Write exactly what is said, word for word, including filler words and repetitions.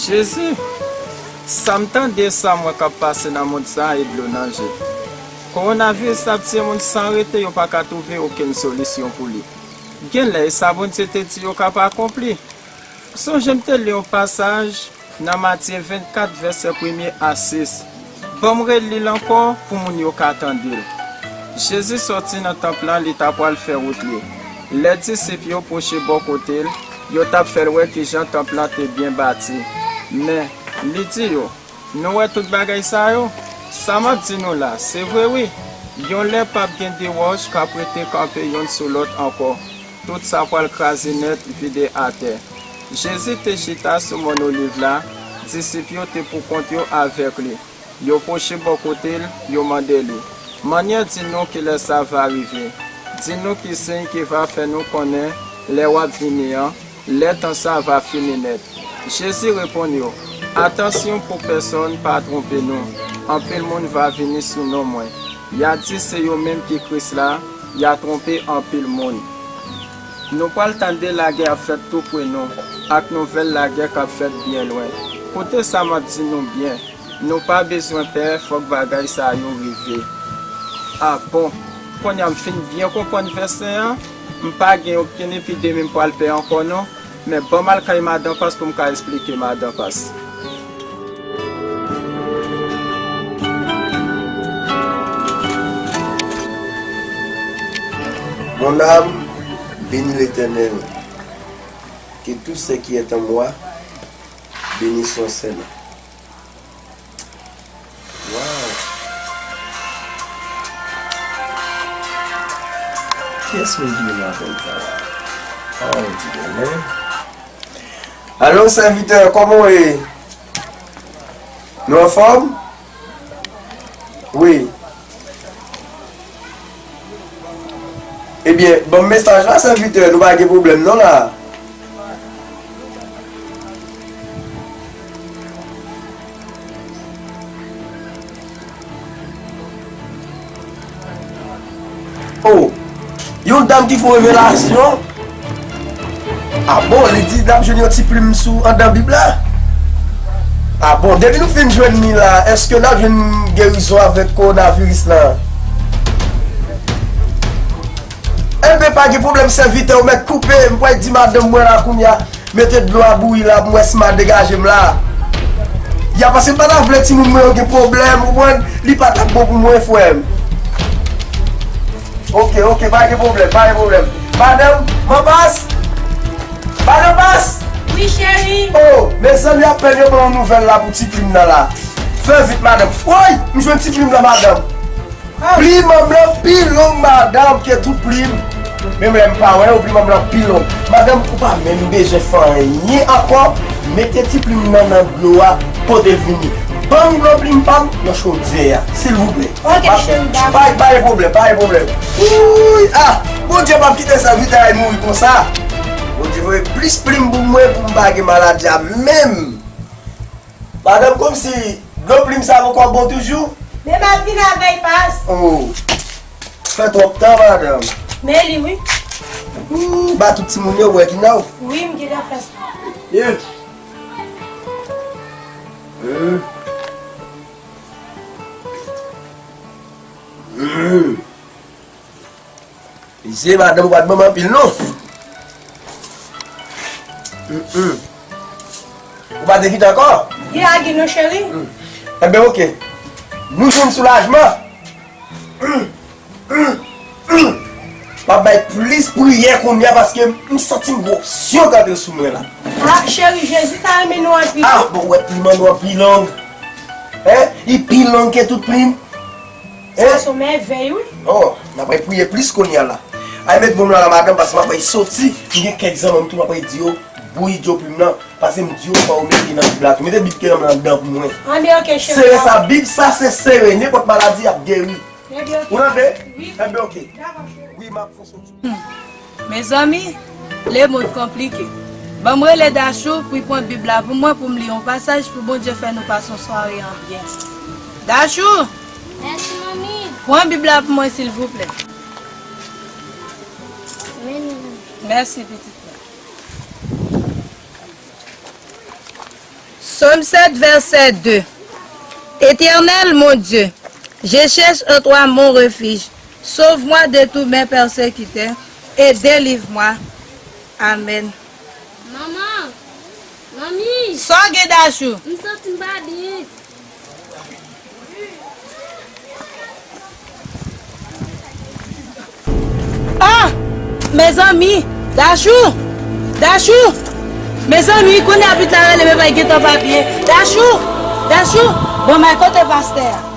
Jezi, sa m tande, sa m wè k ap pase nan mond sa a, e dlo nan je. Kowonaviris la ap tiye moun san rete, yo pa ka twouve okenn solisyon pou li. Genlè, e sa Bondye te di yo k ap akonpli. Sonje m te li yon pasaj nan Matye vennkat, vèsè premye a sis. Ban m reli l ankò pou moun yo ka tande l. Jezi sòti nan tanp lan, li ta pral fè wout li. Lè disip yo pwoche bò kote l, yo t ap fè l wè kijan tanp lan te byen bati. Men, li di yo, "Nou wè tout bagay sa yo? Sa m ap di nou la, se vre wi. Yon lè p ap gen de wòch k ap rete kanpe youn sou lòt ankò. Tout sa pral kraze nèt, vide atè." Jezi te chita sou mòn Oliv la, disip yo te poukont yo avèk li. Yo pwoche bò kote l, yo mande li, "Mannyè, di nou kilè sa va rive? Di nou ki siy ki va fè nou konnen lè w ap vini an, lè tan sa va fini nèt." Jezi reponn yo, "Atansyon pou pèsonn pa twonpe nou. Anpil moun va vini sou non mwen. Y a di se yo menm ki Kris la, y a twonpe anpil moun. Nou pral tande lagè ap fèt toupre nou, ak nouvèl lagè k ap fèt byen lwen. Koute sa m ap di nou byen, nou pa bezwen pè, fòk bagay sa yo rive." A bon, kounye a m fin byen konprann vèsè an, m pa gen okenn epidemi m pral pè ankò non, men ban m al kay madan Pas pou m ka esplike madan Pas. Mon âme, bénis l'Éternel. Que tout ce qui est en moi bénisse son saint nom. Wow. Kiyès moun ki vin apèl sa la? Oh, Dye mwen. Alo, sèvitè, kòman w ye? Nou anfòm? Wi. Ebyen, ban m mesaj la, sèvitè, nou pa gen pwoblèm non la. Oh, yon dam ki fè yon revelasyon. A bon, li di n ap jwenn yon ti plim sou anndan Bib la? A bon, depi nou fin jwenn li la, èske n ap jwenn gerizon avèk kowonaviris la? Enben, pa gen pwoblèm, sèvitè, ou mèt koupe, m pral di madanm mwen la kounye a. Mete dlo a bouyi la pou m wè si m a degaje m la. Ya, paske m pa ta vle timoun mwen yo gen pwoblèm, ou konprann? Li pa t ap bon pou mwen, frè m. Oke, oke, pa gen pwoblèm, pa gen pwoblèm. Madanm, man Pas? Madanm Pas? Wi, cheri. Oh, mezanmi, apèn yo ban yon nouvèl la pou ti plim nan la. Fè vit, madanm. Woy, m jwenn ti plim nan, madanm. Plim an m lan pi long, madanm, ke tout plim. Menm lè m pa wè yo, plim an m lan pi long. Madanm, ou pa menm bezwen fè anyen ankò. Mete ti plim nan nan dlo a, pote l vini. Ban m dlo plim pa m nan chodyè a, silvouplè. Oke, cheri, dakò. Pa, pa gen pwoblèm, pa gen pwoblèm. Wouy, ah, Bondye p ap kite sèvitè a mouri konsa. Bondye voye plis plim pou mwen, pou m pa gen maladi a menm. Madanm, kòmsi dlo plim sa poko bon toujou? Men m ap vin avè l, Pas. Oh. Fè twòp tan, madanm. Men li, wi. Ooh, ba tout timoun yo wè ki nan w. Wi, m gentan fè sa. Yeah. Hmm. Hmm. Mesye, madanm, ou pa t ban m anpil, non. Mm, mm. Ou pa te kite ankò? Li lage non, cheri. Mm. Enben, oke. Nou jwenn soulajman. Mm, mm, mm. M ap bay plis priyè kounye a paske m santi m gen onksyon k antre sou mwen la. Ah, cheri, Jezi ta renmen nou anpil. Ah, bon, ou wè plim an nou an pi long. Hein? Li pi long ke tout plim. Sa se yon mèvèy, wi. Oh, n ap priye plis kounye a la. Ay, met bon nan la, madanm, paske m ap soti. M gen kèk zanmi m tou, m ap di yo, bouyi dlo plim nan, paske m di yo, fò yo mete nan Bib la tou. Mete Bib ke nan anndan pou mwen. Anben, oke, cheri. Sere sa, Bib sa, se sere. Nenpòt maladi ap geri. Enben, oke. Ou tande? Wi. Enben, oke. Dakò, cheri. Wi, m ap fè soti. Mezanmi, lemonn konplike. Ban m rele Dachou pou l pran Bib la pou mwen, pou m li yon pasaj pou Bondye fè nou pase yon sware an byen. Dachou! Mèsi, manmi. Pran Bib la pou mwen, silvouplè. Men li. Mèsi, pitit mwen. Psaume sept, verset deux. Éternel mon Dieu, je cherche en toi mon refuge. Sauve-moi de tous mes persécuteurs et délivre-moi. Amen. Manman! Manmi! Sa w gen, Dachou? M santi m pa byen. Ah! Mezanmi! Dachou! Dachou! Mezanmi, kounye a pitit la rele, men bay gentan pa byen. Dachou! Dachou! Bon, men kote pastè a?